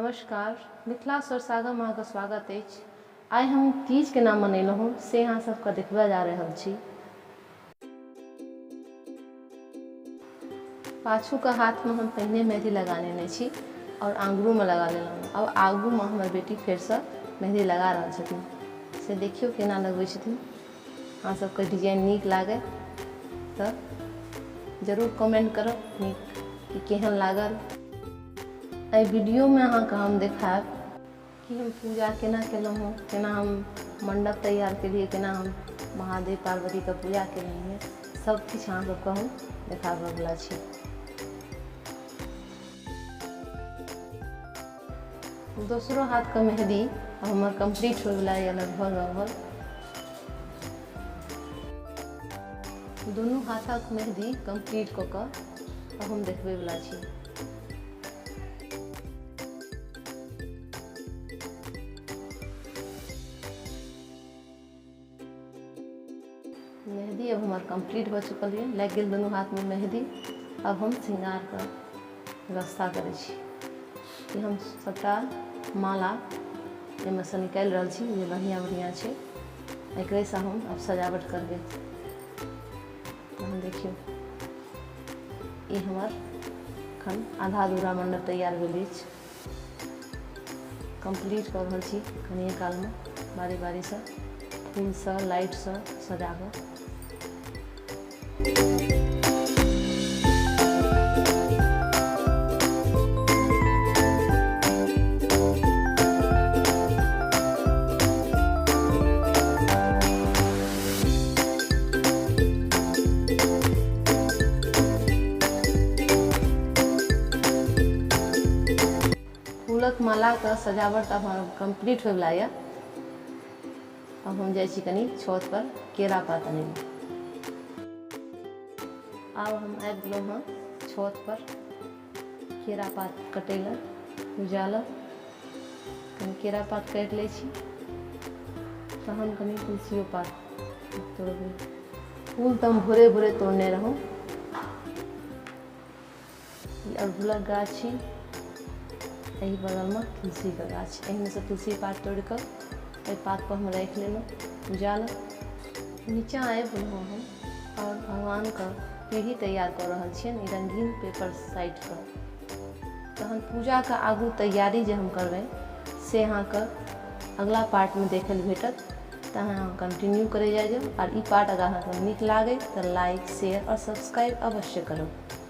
नमस्कार, मिथिला स्वर सागम अहाँके स्वागत अछि। आइ हम तीज केना मनेलहुँ से अहाँ सबके देखबय जा रहल छी। पाछूके हाथमे हम पहिने मेहदी लगा लेने छी आओर आङ्गुरोमे लगा लेलहुँ। आब आगूमे हमर बेटी फेरसँ मेहदी लगा रहल छथिन, से देखियौ केना लगबै छथिन। अहाँ सबके डिजाइन नीक लागै तऽ जरूर कमेंट करब नीक कि केहन लागल। एहि वीडियोमे अहाँके हम देखायब कि हम पूजा केना केलहुँ हँ, केना हम मण्डप तैयार केलियै, केना हम महादेव पार्वतीके पूजा केलियै, सब किछु अहाँ सबके हम देखाबऽवला छी। दोसरो हाथके मेहदी हमर कम्प्लीट होइवला यऽ लगभग लगभग। दुनू हाथक मेहदी कम्प्लीट कऽ कऽ अब हम देखबैवला छी। मेहदी अब हमर कम्प्लीट भऽ चुकल यऽ, लागि गेल दुनू हाथमे मेहदी। अब हम श्रृंगारके व्यवस्था करै छी कि हम सबटा माला एहिमे सँ निकालि रहल छी जे बढ़िआँ बढ़िआँ छै, एकरेसँ हम आब सजावट करबै। तहन देखियौ ई हमर एखन आधा अधूरा मण्डप तैयार भेल अछि। कम्प्लीट कऽ रहल छी कनिए कालमे बारी बारीसँ फूलसँ लाइटसँ सजा कऽ। फूलक मालाके सजावट आब हमर कम्प्लीट होइवला यऽ। आब हम जाइ छी कनि छत पर केरा पात अनै लए। आब हम आबि गेलहुँ हँ छत पर केरा पात कटै लए, पूजा लए। कनि केरा पात काटि लै छी, तहन कनि तुलसियो पात तोड़बै। फूल तऽ हम भोरे भोरे तोड़ने रहौं। ई अड़हुलक गाछ छी, एहि बगलमे तुलसीके गाछ, एहिमे सँ तुलसी पात तोड़ि कऽ एहि पातपर हम राखि लेलहुँ पूजा लए। नीचाँ आबि गेलहुँ हम आओर भगवानके पीढ़ी तैयार कऽ रहल छियनि ई रङ्गीन पेपर साटि कऽ। तहन पूजाके आगू तैयारी जे हम करबै से अहाँके अगला पार्टमे देखै लए भेटत। तहन अहाँ कंटिन्यू करै जाइ जाउ। आओर ई पार्ट अगर अहाँके नीक लागै तऽ लाइक, शेयर आओर सब्सक्राइब अवश्य करब।